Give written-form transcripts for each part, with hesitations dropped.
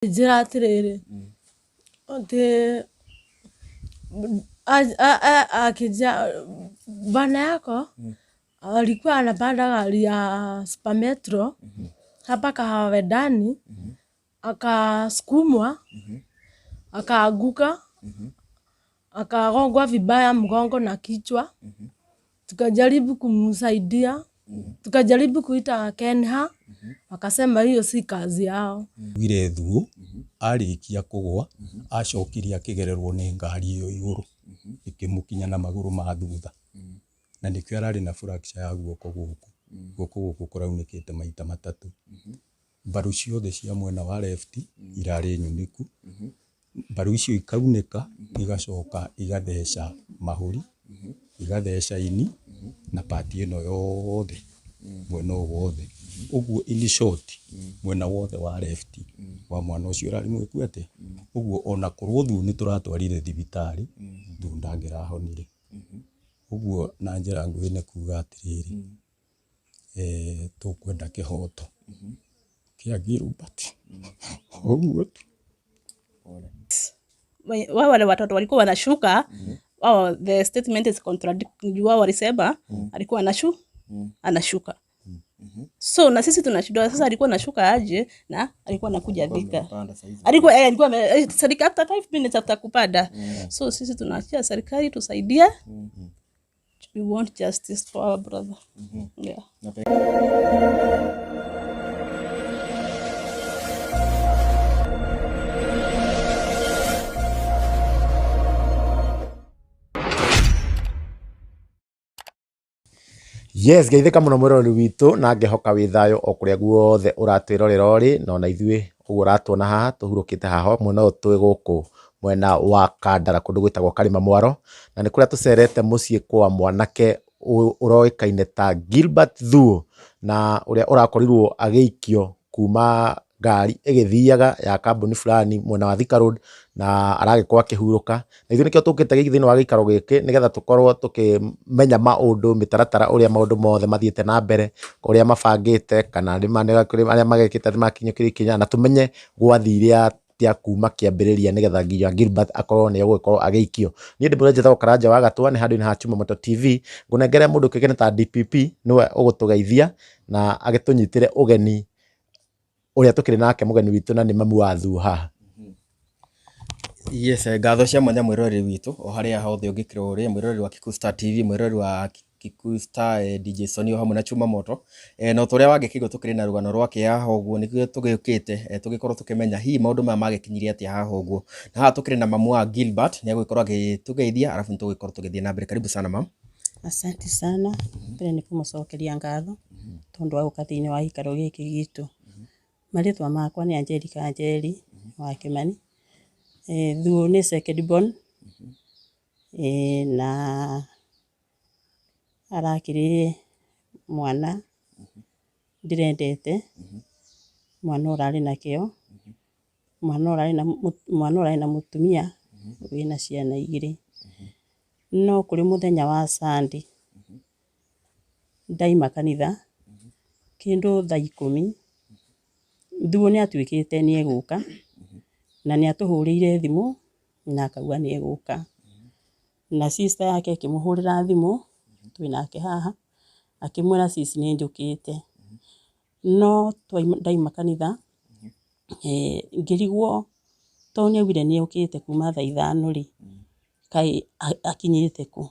Njĩra atĩrĩrĩ, atĩ akija bwana yako alikuwa anapanda gari ya Super Metro hapa Kahawa Wendani, akasukumwa, akaanguka, akagongwa vibaya mgongo na kichwa. Tukajaribu kumsaidia, tukajaribu kuita Kenha, wakasema hiyo si kazi yao. Ugire Thuo arĩkia kũgwa acokire akĩgererwo nĩ ngari ĩyo igũrũ ĩkĩmũkinya na magũrũ ma thutha, na nĩkĩo ararĩ na fracture ya guoko gũkũ, guoko gũkũ kũraunĩkĩte maita matatũ. Mbaru ciothe cia mwena wa left irarĩ nyunĩku, mbaru icio ikaunĩka igacoka igatheca mahũri, igatheca ini na part ĩno yothe mwena ũyũ wothe. Ũguo in short mwena wothe wa left wa mwana ũcio ũrarĩ mwĩku atĩa. Ũguo ona korwo Thuo nĩ tũratwarire thibitarĩ, Thuo ndangĩrahonire. Ũguo na njĩra nguhĩ nĩ kuga atĩrĩrĩ, tũkwenda kĩhoto kĩa Gilbert. Ũguo tu. Wao wale watoto walikuwa wanashuka, wao the statement is contradicting juu wao walisema alikuwa anashuka. So na sisi tunashindwa sasa, alikuwa anashuka aje na alikuwa anakuja Thika? Alikuwa serikali after 5 minutes after kupanda. So sisi tunaachia serikali tusaidie. We want justice for our brother. Yeah. Yes, ngeithĩka mũno mwĩroreri witũ na ngehoka wĩ thayũ o kũrĩa guothe ũratwĩrorera ũrĩ, na ona ithuĩ ũguo ũratuona haha tũhurũkĩte haha mwena ũyũ twĩ gũkũ mwena wa Kandara kũndũ gwĩtagwo Karima Mwaro, na nĩ kũrĩa tũcerete mũciĩ kwa mwanake ũroĩkaine ta Gilbert Thuo, na ũrĩa ũrakorirwo agĩikio kuma ngari ĩgĩthiaga ya kambuni fulani mwena wa Thika Road, na aragĩkorwo akĩhurũka. Na ithuĩ nĩkĩo tũkĩte thĩinĩ wa gĩikaro gĩkĩ nĩgetha tũkorwo tũkĩmenya maũndũ, mĩtaratara ũrĩa maũndũ mothe mathiĩte na mbere, ũrĩa mabangĩte, kana arĩa magekĩte nĩmakinyũkĩrie ikinya, na tũmenye gwathire atĩa kuma kĩambĩrĩria nĩgetha nginya Gilbert akorwo nĩ egũgĩkorwo agĩikio. Niĩ ndĩmwĩre njĩtagwo Karanja wa Gatwa, nĩ handũ-inĩ ha Chuma Moto TV, ngũnengere mũndũ kĩũĩkaine ta DPP, nĩwe ũgũtũgeithia na agĩtũnyitĩre ũgeni ũrĩa tũkĩrĩ nake mũgeni witũ, na nĩ mamu wa Thuo haha. Yes, ngatho cia mwanya mwĩroreri witũ o harĩa hothe ũngĩkĩrwo ũrĩ, mwĩroreri wa Kikuyu Star TV, mwĩroreri wa Kikuyu Star, DJ Sony o hamwe na Chuma Moto. Na ũrĩa wangĩkĩigua tũkĩrĩ na rũgano rwa kĩeha ũguo nĩguo tũgĩũkĩte, tũgĩkorwo tũkĩmenya hihi maũndũ maya magĩkinyirie atĩa haha ũguo. Na haha tũkĩrĩ na mamu wa Gilbert, nĩ egũgĩkorwo agĩtũgeithia arabu nĩtũgũgĩkorwo tũgĩthiĩ na mbere. Karibu sana mam. Asante sana. Mbere nĩ kũmũcokeria ngatho tondũ wa gũka thĩinĩ wa gĩikaro gĩkĩ gitũ. Marĩtwa makwa nĩ Angelica Njeri wa Kĩmani. Thuo nĩ second born, na arakĩrĩ mwana ndĩrendete, mwana ũrarĩ na kĩo, mwana ũrarĩ na mũtumia wĩna ciana igĩrĩ. No kũrĩ mũthenya wa Sunday ndaima kanitha kĩndũ thaa 10, Thuo nĩ atuĩkĩte nĩ egũka, na nĩ atũhũrĩire thimũ na akauga nĩ egũka. Na sister yake ĩkĩmũhũrĩra thimũ twĩnake haha, akĩmwĩra sis nĩ njũkĩte. No ndaima kanitha, ngĩrigwo tondũ nĩ augire nĩ okĩte kuma thaa 5 rĩ, kaĩ akinyĩte kũ?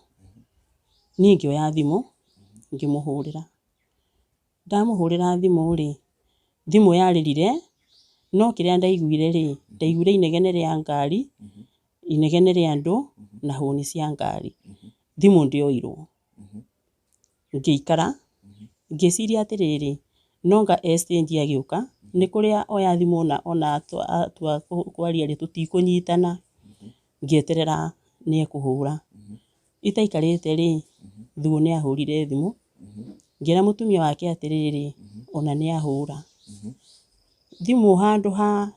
Niĩ ngĩoya thimũ ngĩmũhũrĩra. Ndamũhũrĩra thimũ rĩ, thimũ yarĩrire, no kĩrĩa ndaiguire rĩ, ndaiguire inegene rĩa ngari, inegene rĩa andũ na hũni cia ngari. Thimũ ndĩoirwo. Ngĩikara, ngĩciria atĩrĩrĩ, no nga exchange agĩũka, nĩ kũrĩa oya thimũ na ona atua kwaria rĩ, tũtikũnyitana. Ngĩeterera nĩ ekũhũra. Itaikarĩte rĩ, Thuo nĩ ahũrire thimũ, ngĩra mũtumia wake atĩrĩrĩ, ona nĩ ahũra. Thimũ handũ ha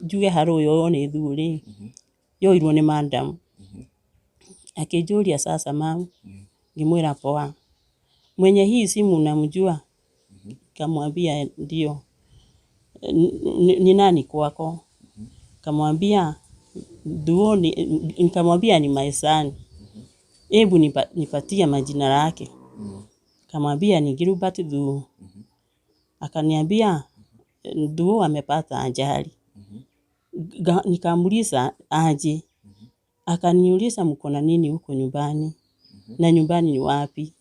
njuge harũ yoywo nĩ Thuo rĩ, yoirwo nĩ madam. Akĩnjũria sasa mam, ngĩmwĩra poa. Mwenye hii simu unamjua? Nikamwambia ndio. Ni nani kwako? Kamwambia Thuo ni, nikamwambia ni my son. Hebu nipatie majina yake. Kamwambia ni Gilbert Thuo. Akaniambia Thuo amepata ajali. Nikamuuliza aje. Akaniuliza mko na nini huko nyumbani? Na nyumbani ni wapi?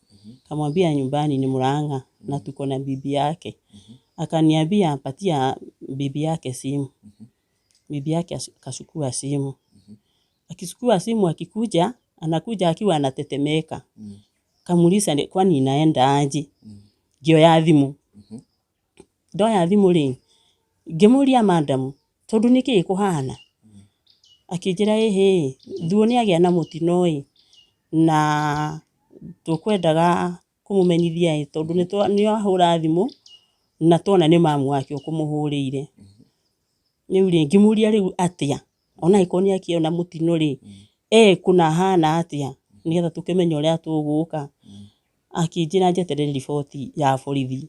Kamwambia nyumbani ni Murang'a na tuko na bibi yake. Akaniambia patia bibi yake simu. Bibi yake akachukua simu. Akichukua simu akikuja, anakuja akiwa anatetemeka. Kamuuliza kwani inaenda aje? Ngĩoya thimũ. Ndoya thimũ rĩ, ngĩmũria madam, tondũ nĩkĩĩ kũhana? Akĩnjĩra ĩhĩ, Thuo nĩagĩa na mũtino ĩ, na tũkwendaga kũmũmenyithia ĩ, tondũ nĩahũra thimũ na tuona nĩ mamu wake ũkũmũhũrĩire. Rĩu rĩ, ngĩmũria rĩu atĩa? Ona angĩkorwo nĩakĩona mũtino rĩ, ekũ na ahana atĩa? Nĩgetha tũkĩmenye ũrĩa tũgũka. Akĩnjĩra njeterere riboti ya borithi.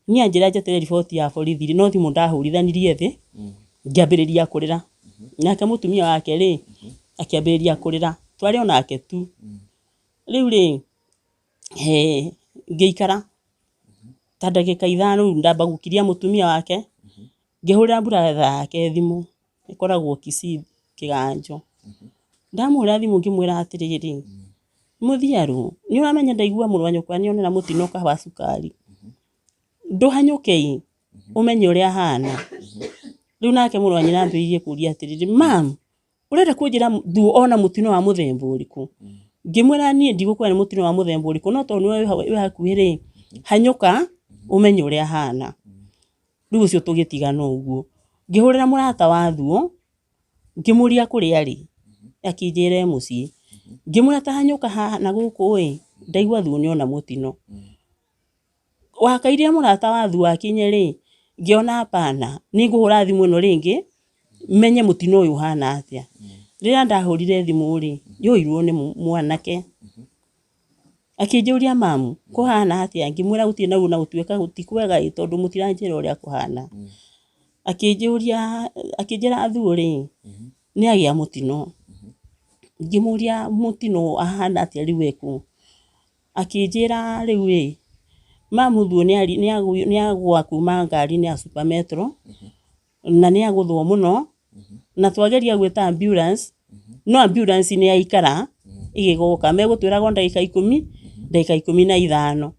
Niĩ anjĩra njeterere riboti ya borithi rĩ, no thimũ ndahũrithanirie thĩ, ngĩambĩrĩria kũrĩra. Nake mũtumia wake rĩ, akĩambĩrĩria kũrĩra. Twarĩ o nake tu. Rĩu rĩ, he ngĩikara ta ndagĩka 5 rĩu ndamba gũkiria mũtumia wake, ngĩhũrĩra brother yake thimũ, ĩkoragwo Kisii Kĩganjo. Ndamũhũrĩra thimũ ngĩmwĩra atĩrĩrĩ, mũthiarũ, nĩ ũramenya ndaigua mũrũ wa nyũkwa nĩonera mũtino kawa cukari. Ndũhanyũke ĩ, ũmenye ũrĩa ahana. Rĩu nake mũrũ wa nyina ambĩrĩirie kũria atĩrĩrĩ, mam, ũrenda kũnjĩra Thuo ona mũtino wa mũthemba ũrĩkũ? Ngĩmwĩra niĩ ndigũkwĩra nĩ mũtino wa mũthemba ũrĩkũ, no tondũ nĩwe wĩ hakuhĩ rĩ, hanyũka ũmenye ũrĩa ahana. Rĩu ũcio tũgĩtigana ũguo. Ngĩhũrĩra mũrata wa Thuo, ngĩmũria kũrĩa arĩ, akĩnjĩra e mũciĩ. Ngĩmwĩra ta hanyũka haha na gũkũ ĩ, ndaigua Thuo nĩona mũtino. Wakairia mũrata wa Thuo akinye rĩ, ngĩona hapana, nĩngũhũra thimũ ĩno rĩngĩ, menye mũtino ũyũ ũhana atĩa. Rĩrĩa ndahũrire thimũ rĩ, yoirwo nĩ mwanake. Akĩnjũria mamu, kũhana atĩa? Ngĩmwĩra gũtirĩ na ũru na gũtuĩka ti kwega ĩ, tondũ mũtiranjĩra ũrĩa kũhana. Akĩnjũria, akĩnjĩra Thuo rĩ, nĩagĩa mũtino. Ngĩmũria mũtino ahana atĩa rĩu ekũ? Akĩnjĩra rĩu ĩ, mamu Thuo nĩagũa kuma ngari-inĩ ya Super Metro, na nĩagũthwo mũno, na twageria gwĩta ambulance, no ambulance nĩ yaikara ĩgĩgoka, megũtwĩraga o ndagĩka 10, ndagĩka 15.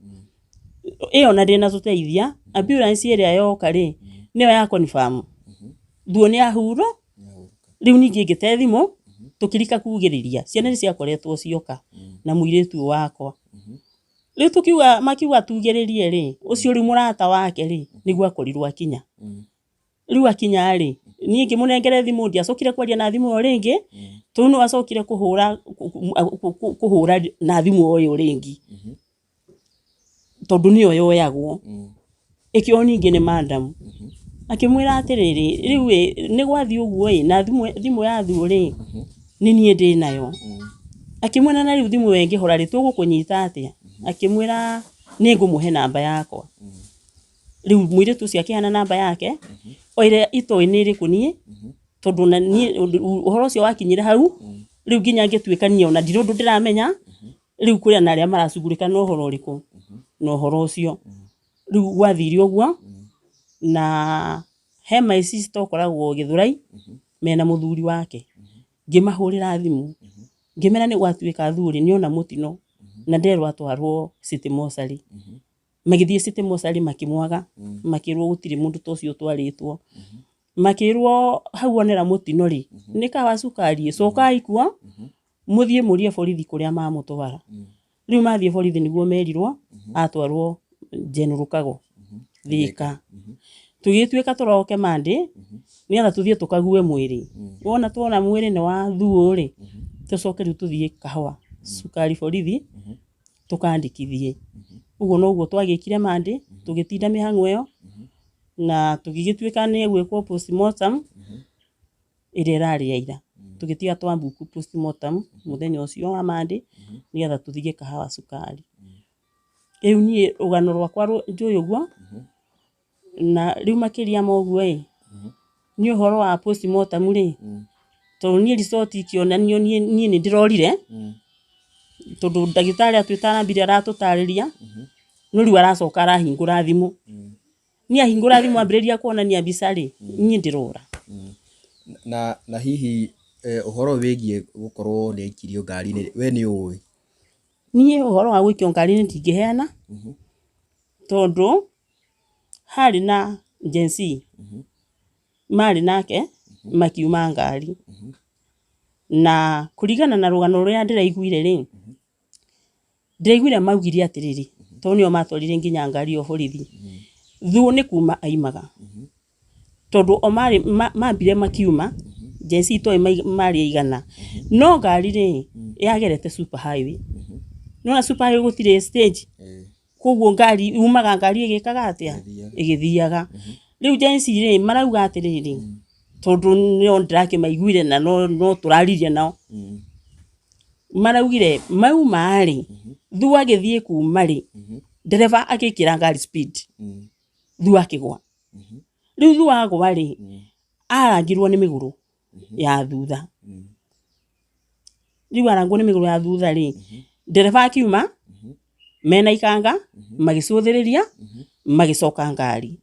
Ĩyo ona ndĩnatũteithia, ambulance ĩrĩa yoka rĩ, nĩyo ya confirm. Thuo nĩahurwo, rĩu ningĩ ngĩte thimũ, tũkĩrika kugĩrĩria, ciana nĩ ciakoretwo cioka na mũirĩtu ũyũ wakwa. Rĩu tũkiuga, makiuga tugĩrĩrie rĩ, ũcio rĩu mũrata wake rĩ, nĩguo akorirwo akinya. Rĩu akinya rĩ, niĩ ngĩmũnengere thimũ, ndiacokire kwaria na thimũ ĩyo rĩngĩ, tondũ no acokire kũhũra kũhũra na thimũ ĩyo rĩngĩ, tondũ nĩyo yoyagwo. Ĩkĩoywo ningĩ nĩ madam. Akĩmwĩra atĩrĩrĩ, rĩu ĩ, nĩ gwathiĩ ũguo ĩ, na thimũ ya Thuo rĩ, nĩ niĩ ndĩnayo. Akĩmwĩra na rĩu thimũ ĩyo ĩngĩhora rĩ, tũgũkũnyita atĩa? Akĩmwĩra nĩ ngũmũhe namba yakwa. Rĩu mũirĩtu ũcio akĩheana namba yake, o ĩrĩa itoĩ nĩ ĩrĩkũ niĩ, tondũ na niĩ ũhoro ũcio wakinyire hau, rĩu nginya ngĩtuĩka niĩ ona ndirĩ ũndũ ndĩramenya, rĩu kũrĩ na arĩa maracugurĩka na ũhoro ũrĩkũ, na ũhoro ũcio. Rĩu gwathire ũguo, na he my sister ũkoragwo Gĩthũrai, mena mũthuri wake. Ngĩmahũrĩra thimũ, ngĩmera nĩ gwatuĩka Thuo rĩ, nĩona mũtino, na nderwo atwarwo City Mortuary. Magĩthiĩ City Mortuary makĩmwaga, makĩrwo gũtirĩ mũndũ ta ũcio ũtwarĩtwo. Makĩrwo hau onera mũtino rĩ, nĩ kawa cukari, cokai kuo, mũthiĩ mũrie borithi kũrĩa mamũtwara. Rĩu mathiĩ borithi nĩguo merirwo, atwarwo General Kago, Thika. Tũgĩtuĩka tũroke Monday, nĩgetha tũthiĩ tũkague mwĩrĩ. Wona tuona mwĩrĩ nĩ wa Thuo rĩ, tũcoke rĩu tũthiĩ Kahũa, cukari borithi, tũkandĩkithie. Ũguo noguo twagĩkire Monday, tũgĩtinda mĩhang'o ĩyo, na tũgĩgĩtuĩka nĩ egwĩkwo postmortem, ĩrĩa ĩrarĩ ya ira. Tũgĩtiga twa book postmortem mũthenya ũcio wa Monday, nĩgetha tũthiĩ Kahawa Cukari. Rĩu niĩ rũgano rwakwa njũĩ ũguo, na rĩu makĩria ma ũguo ĩ, Niĩ ũhoro wa postmortem rĩ, tondũ niĩ result ikĩonanio niĩ nĩ ndĩrorire, tondũ ndagĩtarĩ atuĩte arambire aratũtarĩria, no rĩu aracoka arahingũra thimũ. Niĩ ahingũra thimũ ambĩrĩria kuonania mbica rĩ, niĩ ndĩrora. Na hihi ũhoro wĩgiĩ gũkorwo nĩ aikirio ngari-inĩ, we nĩ ũĩ? Niĩ ũhoro wa gũikio ngari-inĩ ndingĩheana, tondũ harĩ na Gen Z marĩ nake makiuma ngari. Na kũringana na rũgano rũrĩa ndĩraiguire rĩ, ndĩraiguire maugire atĩrĩrĩ, tondũ nĩo matwarire nginya ngari ĩyo borithi, Thuo nĩ kuma aimaga. Tondũ o marĩ mambire makiuma, Gen Z itoĩ marĩ aigana. No ngari rĩ, yagerete super highway. Nĩwona super highway gũtirĩ stage? Koguo ngari umaga ngari ĩgĩkaga atĩa? Ĩgĩthiaga. Rĩu Gen Z rĩ, marauga atĩrĩrĩ, tondũ nĩo ndĩrakĩmaiguire na no tũraririe nao. Maraugire mauma rĩ, Thuo agĩthiĩ kuma rĩ, ndereba agĩkĩra ngari speed, Thuo akĩgwa. Rĩu Thuo agwa rĩ, arangirwo nĩ mĩgũrũ ya thutha. Rĩu arangwo nĩ mĩgũrũ ya thutha rĩ, ndereba akiuma mena ikanga, magĩcũthĩrĩria, magĩcoka ngari.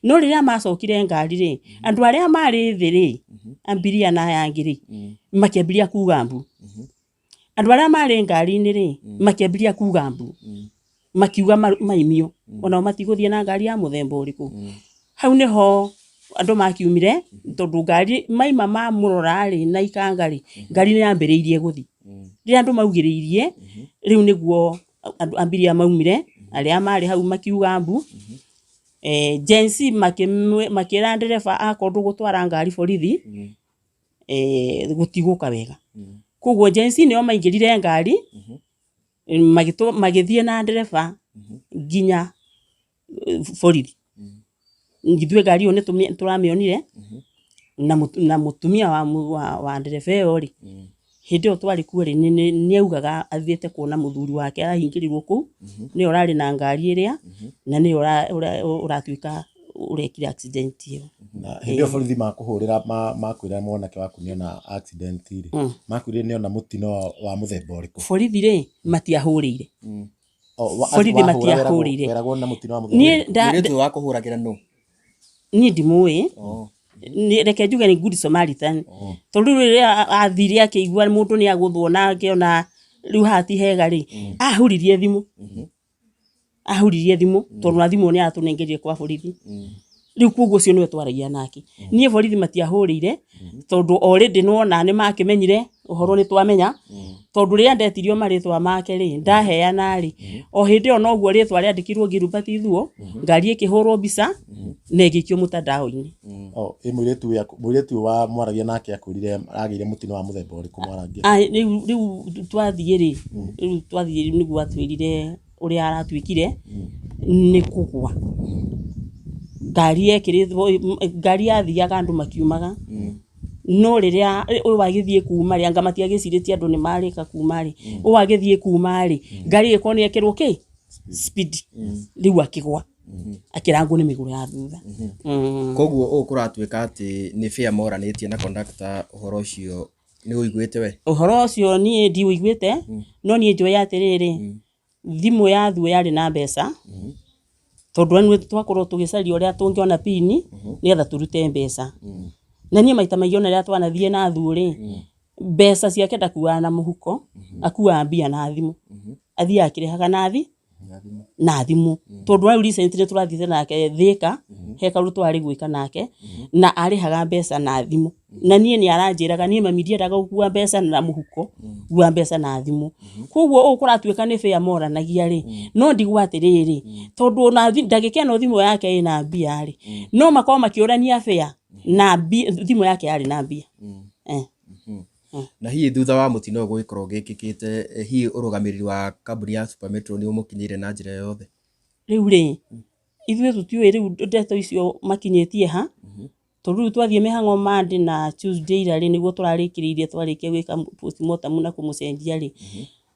No rĩrĩa macokire ngari rĩ, andũ arĩa marĩ thĩ rĩ, ambiria na aya angĩ rĩ, makĩambĩrĩria kuga mbu. Andũ arĩa marĩ ngari-inĩ rĩ, makĩambĩrĩria kuga mbu. Makiuga maimio, onao matigũthiĩ na ngari ya mũthemba ũrĩkũ. Hau nĩho andũ makiumire, tondũ ngari maima mamũrora rĩ, na ikanga rĩ, ngari nĩ yambĩrĩirie gũthiĩ. Rĩrĩa andũ maugĩrĩirie, rĩu nĩguo andũ ambiria maumire, arĩa marĩ hau makiuga mbu. Gen Z makĩra ndereba akorwo ndũgũtwara ngari borithi, gũtigũka wega. Koguo Gen Z nĩo maingĩrire ngari, magĩthiĩ na ndereba nginya borithi. Ithuĩ ngari ĩyo nĩ tũramĩonire, na mũtumia wa ndereba ĩyo rĩ, hĩndĩ ĩyo twarĩ kuo rĩ, nĩ augaga athiĩte kuona mũthuri wake arahingĩrĩirwo kũu, nĩwe ũrarĩ na ngari ĩrĩa, na nĩwe ũratuĩka ũrekire accident ĩyo. Na hĩndĩ ĩyo borithi makũhũrĩra makwĩra mwanake waku nĩona accident rĩ, makwĩrire nĩona mũtino wa mũthemba ũrĩkũ? Borithi rĩ, matiahũrĩire. Borithi matiahũrĩire. Weragwo na mũtino wa mũthemba ũrĩkũ? Mũirĩtu ũyũ wa kũhũragĩra nũ? Niĩ ndimũĩ. Reke njuge nĩ good Samaritan. Tondũ rĩu rĩrĩa athire akĩigua mũndũ nĩ agũthwo na akĩona rĩu haha ti hega rĩ, ahuririe thimũ. Ahuririe thimũ, tondũ na thimũ nĩ aratũnengerire kwa borithi. Rĩu koguo ũcio nĩwe twaragia nake. Niĩ borithi matiahũrĩire, tondũ already nĩwona nĩ makĩmenyire, ũhoro nĩ twamenya, tondũ rĩrĩa ndetirio marĩtwa make rĩ, ndaheana rĩ, o hĩndĩ ĩyo noguo rĩtwa rĩandĩkirwo Gilbert Thuo, ngari ĩkĩhũrwo mbica, na ĩgĩikio mũtandao-inĩ. Ĩ mũirĩtu wa mwaragia nake akwĩrire agĩire mũtino wa mũthemba ũrĩkũ mwaragia? Rĩu twathiĩ rĩ, rĩu twathiĩ nĩguo atwĩrire ũrĩa aratuĩkire, nĩ kũgwa. Ngari yekĩrĩtwo, ngari yathiaga andũ makiumaga, no rĩrĩa ũyũ agĩthiĩ kuma rĩ, anga matiagĩcirĩtie andũ nĩ marĩka kuma rĩ, ũyũ agĩthiĩ kuma rĩ, ngari ĩgĩkorwo nĩ yekĩrwo kĩ? Speed. Rĩu akĩgwa. Akĩrangwo nĩ mĩgũrũ ya thutha. Koguo ũũ kũratuĩka atĩ nĩ fair moranĩtie na conductor ũhoro ũcio nĩ ũiguĩte we? Ũhoro ũcio niĩ ndiũiguĩte, no niĩ njũĩ atĩrĩrĩ, thimũ ya Thuo yarĩ na mbeca, tondũ nĩ twakorwo tũgĩcaria ũrĩa tũngĩona pini, nĩgetha tũrute mbeca. Na niĩ maita maingĩ ona rĩrĩa twanathiĩ na Thuo rĩ, mbeca ciake ndakuaga na mũhuko, akuaga mbia na thimũ. Athiaga akĩrĩhaga na na thimũ. Tondũ rĩu recently tũrathiĩte nake Thika, he kaũndũ twarĩ gwĩka nake, na arĩhaga mbeca na thimũ. Na niĩ nĩ aranjĩraga, niĩ mami ndiendaga gũkua mbeca na mũhuko, kua mbeca na thimũ. Koguo ũũ kũratuĩka nĩ fair moranagia rĩ, no ndigwo atĩrĩrĩ, tondũ ona ndagĩka ĩno thimũ yake ĩna mbia rĩ, no makorwo makĩũrania fair na thimũ yake yarĩ na mbia. Na hihi thutha wa mũtino ũyũ gũgĩkorwo gĩkĩkĩte, hihi ũrũgamĩrĩri wa kambuni ya Super Metro nĩ ũmũkinyĩire na njĩra yothe? Rĩu rĩ, ithuĩ tũtiũĩ rĩu ndeto icio makinyĩtie ha, tondũ rĩu twathiĩ mĩhang'o Monday na Tuesday ira rĩ, nĩguo tũrarĩkĩrĩirie twarĩkia gwĩka postmortem na kũmũcenjia rĩ,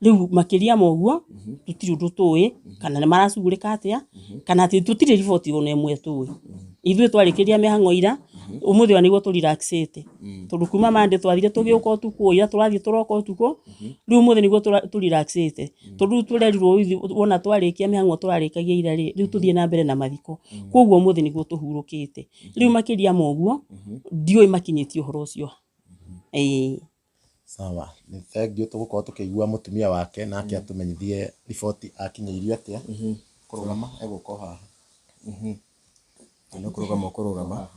rĩu makĩria ma ũguo, tũtirĩ ũndũ tũĩ, kana nĩ maracugurĩka atĩa, kana atĩ tũtirĩ riboti ona ĩmwe tũĩ. Ithuĩ twarĩkĩria mĩhang'o ira, Umuthi wa niguo tũrelaxĩte, tondu kuma mande twathire tũgĩũka ũtukũ, ira tũrathiĩ tũroka ũtukũ, rĩu ũmũthĩ nĩguo tũrelaxĩte, tondu rĩu tũrerirwo wona twarĩkia mĩhang'o tũrarĩkagia ira rĩ, rĩu tũthiĩ na mbere na mathiko. Koguo ũmũthĩ nĩguo tũhurũkĩte. Rĩu makĩria ma ũguo ndiũĩ makinyĩtie ũhoro ũcio ha. Ĩĩ. Sawa, nĩ thengiũ tũgũkorwo tũkĩigua mũtumia wake nake atũmenyithie riboti akinyĩirio atĩa. Kũrũgama egũka o haha. Nĩ kũrũgama ũkũrũgama.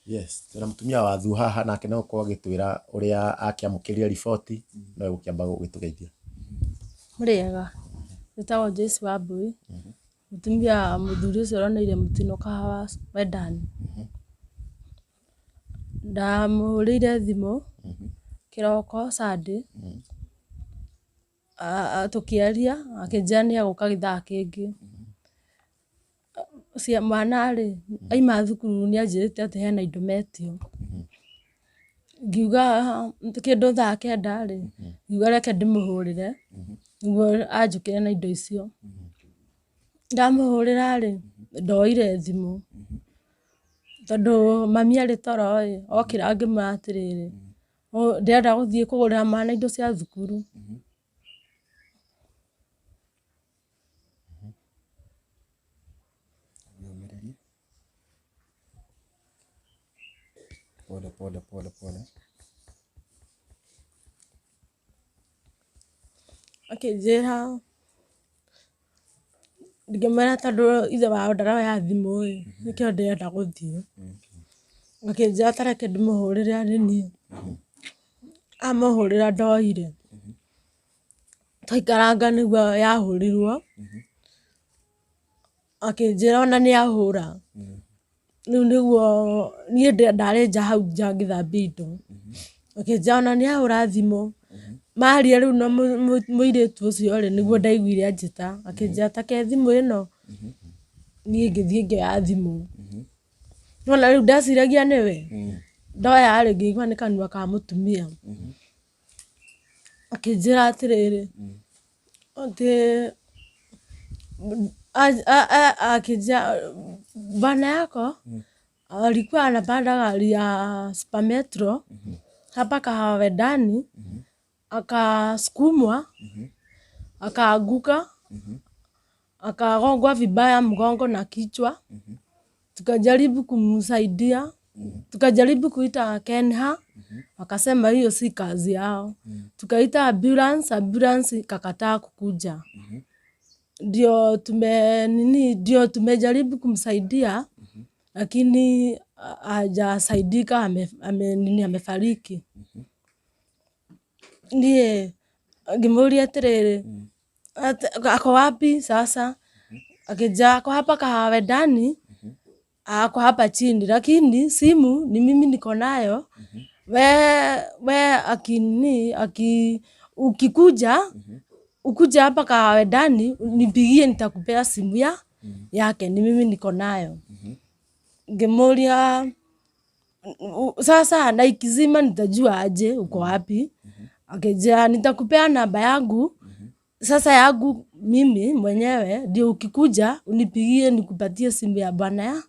Yes, twĩna mũtumia wa Thu haha nake no gũkorwo agĩtwĩra ũrĩa akĩamũkĩrire riboti, no egũkĩamba gũgĩtũgeithia. Mũrĩega, njĩtagwo Joyce Wambui, mũtumia wa mũthuri ũcio ũroneire mũtino Kahawa Wendani. Ndamũhũrĩire thimũ kĩroko Sunday, tũkĩaria akĩnjĩra nĩ egũka gĩthaa kĩngĩ. Mwana rĩ, aima thukuru nĩ anjĩrĩte atĩ hena indo metio. Ngiuga kĩndũ thaa kenda rĩ, ngiuga reke ndĩmũhũrĩre nĩguo anjũkĩre na indo icio. Ndamũhũrĩra rĩ, ndoire thimũ tondũ mami arĩ toro ĩ, okĩra ngĩmwĩra atĩrĩrĩ, ndĩrenda gũthiĩ kũgũrĩra mwana indo cia thukuru. Pole pole pole pole. Akĩnjĩra, ngĩmwĩra tondũ ithe wao ndaroya thimũ ĩ, nĩkĩo ndĩrenda gũthiĩ. Akĩnjĩra ta reke ndĩmũhũrĩre arĩ niĩ. Amũhũrĩra ndoire. Twaikaranga nĩguo yahũrirwo, akĩnjĩra ona nĩ ahũra. Rĩu nĩguo niĩ ndarĩ nja hau nja ngĩthambia indo. Akĩnjĩra ona nĩ ahũra thimũ. Maria rĩu na mũirĩtu ũcio rĩ, nĩguo ndaiguire anjĩta. Akĩnjĩra ta ke thimũ ĩno. Niĩ ngĩthiĩ ngĩoya thimũ. Nĩwona rĩu ndeciragia nĩwe. Ndoya rĩ, ngĩigua nĩ kanua ka mũtumia. Akĩnjĩra atĩrĩrĩ, atĩ akĩnjĩra bwana yako alikuwa anapanda gari ya Super Metro hapa Kahawa Wendani, akasukumwa, akaanguka, akagongwa vibaya mgongo na kichwa. Tukajaribu kumsaidia, tukajaribu kuita Kenha, wakasema hiyo si kazi yao. Tukaita ambulance, ambulance ikakataa kukuja. Ndio tume nini, ndio tumejaribu kumsaidia, lakini hajasaidika, ame nini, amefariki. Niĩ ngĩmũria atĩrĩrĩ, ako wapi sasa? Akija ako hapa Kahawa Wendani, ako hapa chini, lakini simu ni mimi niko nayo. We akini aki ukikuja ukuja hapa Kahawa Wendani nipigie, nitakupea simu ya yake, ni mimi niko nayo. Ngĩmũria sasa na ikizima nitajua aje uko wapi? Akija nitakupea namba yangu sasa yangu mimi mwenyewe, ndio ukikuja unipigie nikupatie simu ya bwana ya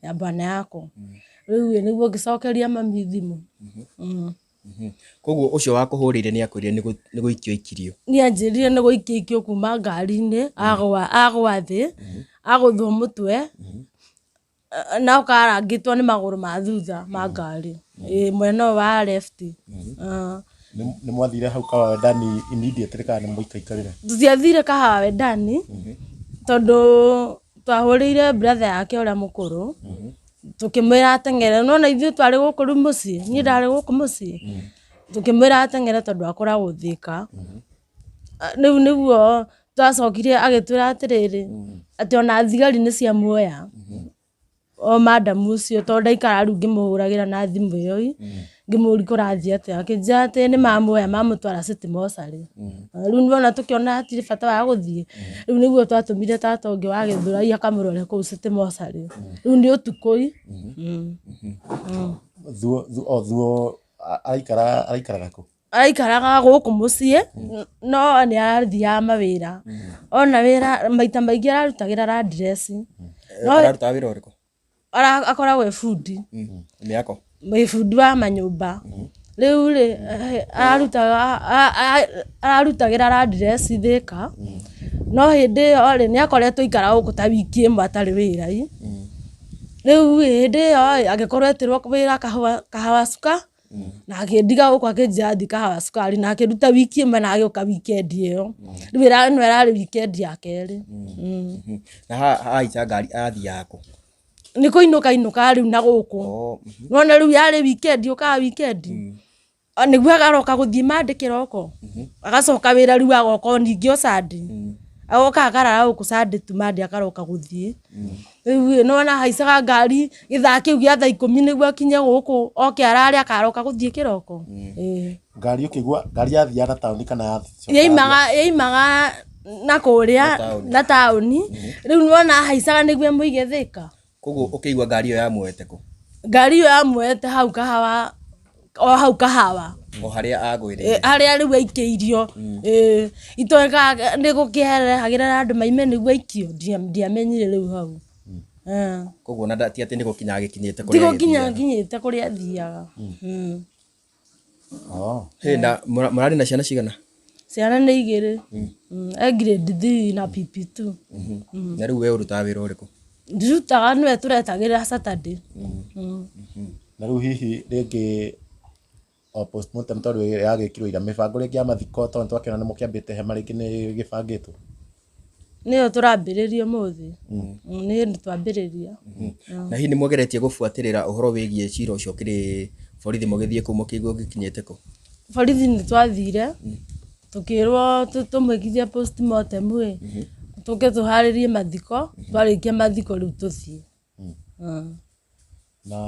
ya bwana yako. Rĩu nĩguo ngĩcokeria mami thimũ. Koguo ũcio wakũhũrĩire nĩ akwĩrire nĩ gũikio aikirio. Nĩ anjĩrire nĩ gũikio aikio kuma ngari-inĩ, agwa agwa thĩ, agũthwo mũtwe, na ũkarangĩtwo nĩ magũrũ ma thutha ma ngari. Ĩĩ mwena ũyũ wa left. Nĩ mwathire hau Kahawa Wendani immediately kana nĩ mũikaikarire? Tũtiathire Kahawa Wendani tondũ twahũrĩire brother yake ũrĩa mũkũrũ, tũkĩmwĩra ateng'ere. Nĩwona ithuĩ twarĩ gũkũ rĩu mũciĩ, niĩ ndarĩ gũkũ mũciĩ, tũkĩmwĩra ateng'ere tondũ akoragwo Thĩka. Rĩu nĩguo twacokire agĩtwĩra atĩrĩrĩ, atĩ ona thigari nĩ ciamuoya o madam ũcio, tondũ ndaikara rĩu ngĩmũhũragĩra na thimũ ĩyo ĩ, Ngĩmũria kũrathiĩ atĩa, akĩnjĩra atĩ nĩ mamuoya mamũtwara City Mortuary. Rĩu nĩwona tũkĩona hatirĩ bata wa gũthiĩ, rĩu nĩguo twatũmire tata ũngĩ wa Gĩthũrai akamũrore kũu City Mortuary. Rĩu nĩ ũtukũ ĩ. Thuo o thuo araikara araikaraga kũ? Araikaraga gũkũ mũciĩ no nĩ arathiaga mawĩra. Ona wĩra maita maingĩ ararutagĩra Landress. No Ararutaga wĩra ũrĩkũ? Akoragwo e bundi. Mĩako. Ĩ bundi wa manyũmba. Rĩu rĩ, ararutaga ararutagĩra Landress Thĩka, no hĩndĩ ĩyo rĩ, nĩ akoretwo aikara gũkũ ta wiki ĩmwe atarĩ wĩra ĩ. Rĩu rĩ, hĩndĩ ĩyo ĩ, agĩkorwo etĩrwo wĩra Kahawa na akĩndiga gũkũ akĩnjĩra thiĩ Kahawa Sukari, na akĩruta wiki ĩmwe na agĩũka weekend ĩyo. Rĩu ĩno ĩrarĩ weekend ya kerĩ. Na haica ngari athiaga kũ? Nĩ kũinũka ainũkaga rĩu na gũkũ. Nĩwona rĩu yarĩ weekend yũkaga weekend. Nĩguo agaroka gũthiĩ Monday kĩroko, agacoka wĩra rĩu agoka o ningĩ o Sunday. Agoka akarara gũkũ Sunday tu Monday akaroka gũthiĩ. Rĩu ĩ, nĩwona ahaicaga ngari gĩthaa kĩu gĩa thaa ikũmi nĩguo akinye gũkũ, oke arare akaroka gũthiĩ kĩroko. Ĩĩ. Ngari ũkĩigua ngari yathiaga na taũni kana yacokaga? Yaimaga yaimaga na kũrĩa na taũni, rĩu nĩwona ahaicaga nĩguo ĩmũige Thĩka. Koguo ũkĩigua ngari ĩyo yamuoete kũ? Ngari ĩyo yamuoete hau Kahawa, o hau Kahawa. O harĩa agwĩrĩire. Harĩa rĩu aikĩirio. Ĩĩ itoĩ kana nĩ gũkĩrehagĩra andũ maime nĩguo aikio, ndiamenyire rĩu hau. Koguo ona ti atĩ nĩ gũkinya agĩkinyĩte kũrĩa Ti gũkinya akinyĩte kũrĩa athiaga. Oh. Hey, na mũrarĩ na ciana cigana? Ciana nĩ igĩrĩ. E grade 3 na PP2. Na rĩu we ũrutaga wĩra ũrĩkũ? Ndirutaga, nĩwe tũretagĩrĩra Saturday. Na rĩu hihi rĩngĩ o postmortem tondũ yagĩkirwo ira, mĩbango rĩngĩ ya mathiko tondũ twakĩona nĩ mũkĩambĩte hema rĩngĩ nĩ gĩbangĩtwo? Nĩyo tũrambĩrĩria ũmũthĩ. Nĩ hĩndĩ twambĩrĩria. Na hihi nĩ mũgeretie gũbuatĩrĩra ũhoro wĩgiĩ cira ũcio ũkĩrĩ borithi mũgĩthiĩ kũu mũkĩigua ũgĩkinyĩte kũ? Borithi nĩ twathire, tũkĩrwo tũmwĩkithie postmortem ĩ, tũke tũharĩrie mathiko, twarĩkia mathiko rĩu tũthiĩ. Na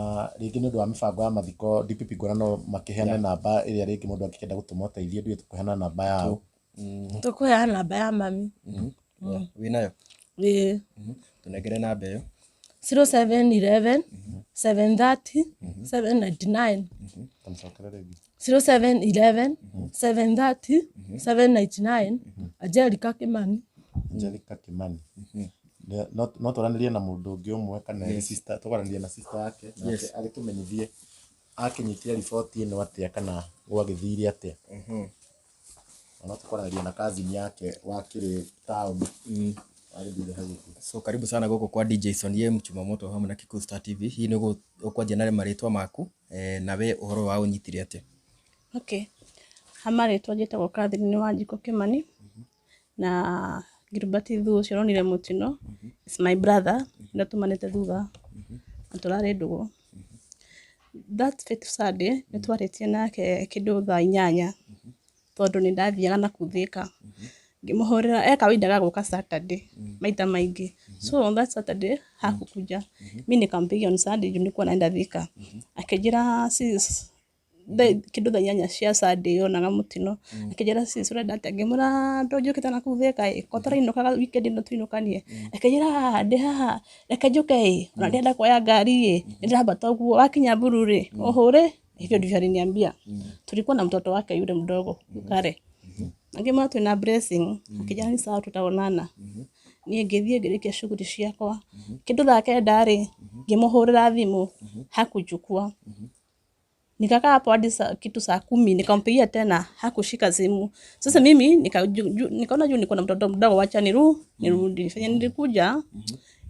rĩngĩ nĩ ũndũ wa mĩbango ya mathiko DPP nguona no makĩheane namba ĩrĩa rĩngĩ mũndũ angĩkĩenda gũtũma ũteithio, ndiũĩ tũkũheana namba yao. Tũkũheana namba ya mami. Wĩnayo? Ĩĩ. Tũnengere namba ĩyo. 0711 730 799. Tamcokere rĩngĩ. 0711 730 799, Angelica Kimani. Angelica Kimani. No twaranĩrie na mũndũ ũngĩ ũmwe kana yes, sister, tũkwaranĩria na sister yake nake agĩtũmenyithie akĩnyitire riboti ĩno atĩa kana gwagĩthire atĩa. Na no tũkwaranĩria na cousin yake wakĩrĩ taũni wagĩthire hau ũguo. So karibu sana gũkũ kwa DJ Sonie Mchumamoto hamwe na Kikuyu Star TV. Hihi nĩ ũkwanjia na marĩtwa maku na we ũhoro wa ũnyitire atĩa? Okay. Ha marĩtwa njĩtagwo Catherine Wanjikũ Kimani na Gilbert Thuo ũcio ũronire mũtino is my brother, ũrĩa tumanĩte thutha na tũrarĩ ndũgũ. That fateful Sunday nĩ twarĩtie nake kĩndũ thaa inyanya tondũ nĩ ndathiaga na kũu Thĩka. Ngĩmũhũrĩra, e kawaida ga gũka Saturday maita maingĩ. So on that Saturday hakukuja. Mi nikampigia on Sunday juu nilikuwa naenda Thika. Akĩnjĩra sis, kĩndũ thaa inyanya cia Sunday yonaga mũtino. Akĩnjĩra sis, ũrenda atĩa? Ngĩmwĩra ndũnjũkĩte na kũu Thĩka ĩ, ko tũrainũkaga weekend ĩno tũinũkanie. Akĩnjĩra haha ndĩ haha, reke njũke ĩ, ona ndĩrenda kuoya ngari ĩ, nĩndĩrambata ũguo, wakinya Mburu rĩ, ũhũre. Hivyo ndivyo aliniambia. Tulikuwa na mtoto wake yule mdogo Kare. Ngĩmwĩra twĩna blessing, akĩnjĩra ni sawa tutaonana. Niĩ ngĩthiĩ ngĩrĩkia shughuli ciakwa. Kĩndũ thaa kenda rĩ, ngĩmũhũrĩra thimũ, hakuchukua. Nikakaa hapo hadi kitu saa 10, nikampigia tena, hakushika simu. Sasa mimi nikaona juu niko na mtoto mdogo, wacha nirudi. Fanya nilikuja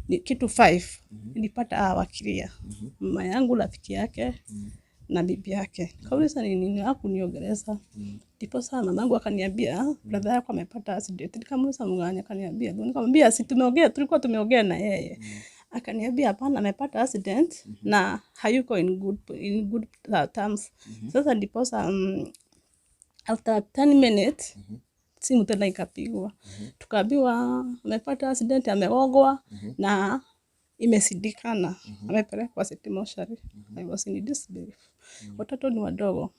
ni kitu 5, nilipata hawa wakilia. Mama yangu, rafiki yake na bibi yake. Nikauliza ni nini, hakuniongeleza. Ndipo sasa mamangu akaniambia brother yako amepata accident. Nikamuuliza mgani, akaniambia. Nikamwambia si tumeongea, tulikuwa tumeongea na yeye. Akaniambia hapana, amepata accident na hayuko in good terms. Sasa ndipo sasa after 10 minutes simu tena ikapigwa. Tukaambiwa amepata accident, amegongwa na imeshindikana. Amepelekwa City Mortuary. I was in disbelief. Watoto ni wadogo.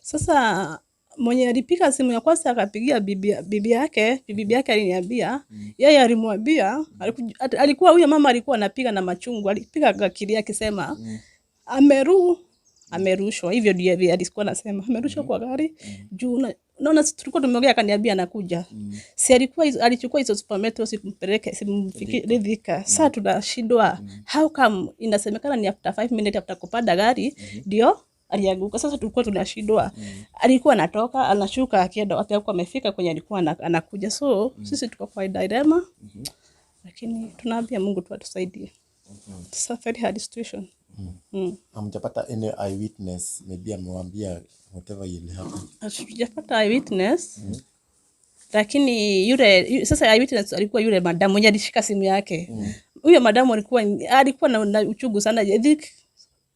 Sasa mwenye alipiga simu ya kwanza akapigia bibi yake, bibi yake aliniambia, yeye alimwambia, alikuwa huyo mama alikuwa anapiga na machungu, alipiga akilia akisema amerushwa. Hivyo ndio alikuwa anasema, amerushwa kwa gari juu naona tulikuwa tumeongea, akaniambia anakuja. Si alikuwa alichukua hizo Super Metro simpeleke simfikie Thika. Sasa tunashindwa how come inasemekana ni after 5 minutes after kupanda gari ndio alianguka. Sasa tulikuwa tunashindwa. Alikuwa anatoka anashuka akienda wapi, alikuwa amefika kwenye alikuwa anakuja. So sisi tuko kwa dilema, lakini tunaambia Mungu tu atusaidie. It's a very hard situation. Hamjapata any eyewitness maybe amewambia whatever will happen? Hatujapata eyewitness. Lakini yule sasa eyewitness alikuwa yule madamu mwenye alishika simu yake. Huyo madamu alikuwa na uchungu sana. I think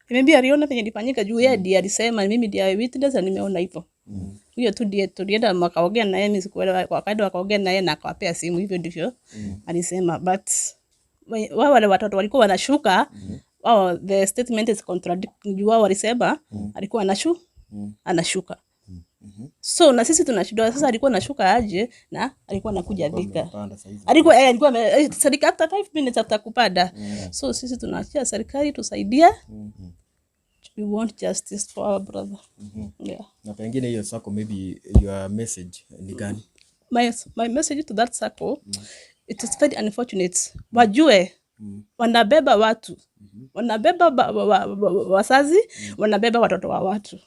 maybe aliona penye ilifanyika juu yeye ndiye alisema mimi ndiye eyewitness na nimeona hivyo. Huyo tu ndiye tulienda wakaongea na yeye, mimi sikuelewa, wakaenda wakaongea na yeye na akawapea simu, hivyo ndivyo alisema. But wao wale watoto walikuwa wanashuka, wao the statement is contradicting juu wao walisema alikuwa anashuka. So na sisi tunashindwa sasa, alikuwa anashuka aje na alikuwa anakuja Thika. Alikuwa alikuwa after 5 minutes after kupanda. So sisi tunaachia serikali tusaidie. We want justice for our brother. Yeah. Na pengine hiyo sacco, maybe your message ni gani? My message to that sacco, it is very unfortunate. Wajue wanabeba watu, wanabeba wazazi, wanabeba watoto wa watu.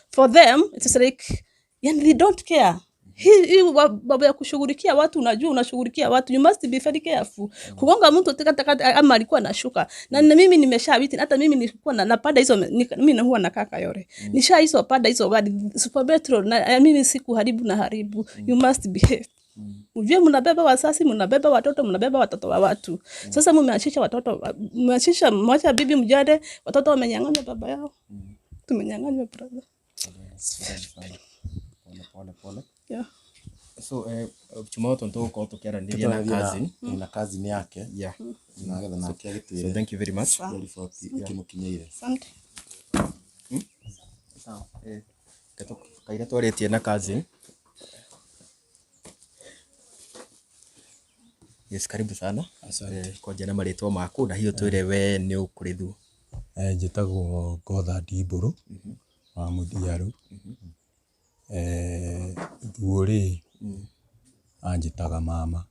For them it is like, yani they don't care. Hii mambo ya kushughulikia watu, unajua unashughulikia watu, you must be very careful. Kugonga mtu tika ama alikuwa anashuka. Na mimi nimesha witness, hata mimi nilikuwa napanda hizo, mimi huwa nakaa Kayole. Nisha hizo panda hizo gari Super Metro, na mimi sikuharibu na haribu. You must behave. Ujue mnabeba wazazi, mnabeba watoto, mnabeba watoto wa watu. Sasa mmeachisha watoto, mmeachisha mmoja bibi mjane, watoto wamenyang'anywa baba yao. Tumenyang'anywa brother. Pole pole pole. Yeah. So Chumamoto nitũgũkorwo tũkĩaranĩria na cousin. Na cousin yake. Yeah. Na getha nake agĩtwĩre So thank you very much. ũrĩa riboti ĩkĩmũkinyĩire. Asante. Sawa. Kaira twarĩtie na cousin. Yes, karibu sana. Asante. Kwanja na marĩtwa maku na hiyo twĩre we nĩ ũkũrĩ thu. Njĩtagwo Gothard Mbũrũ wa Mũthiaru. Thuo rĩ anjĩtaga mama,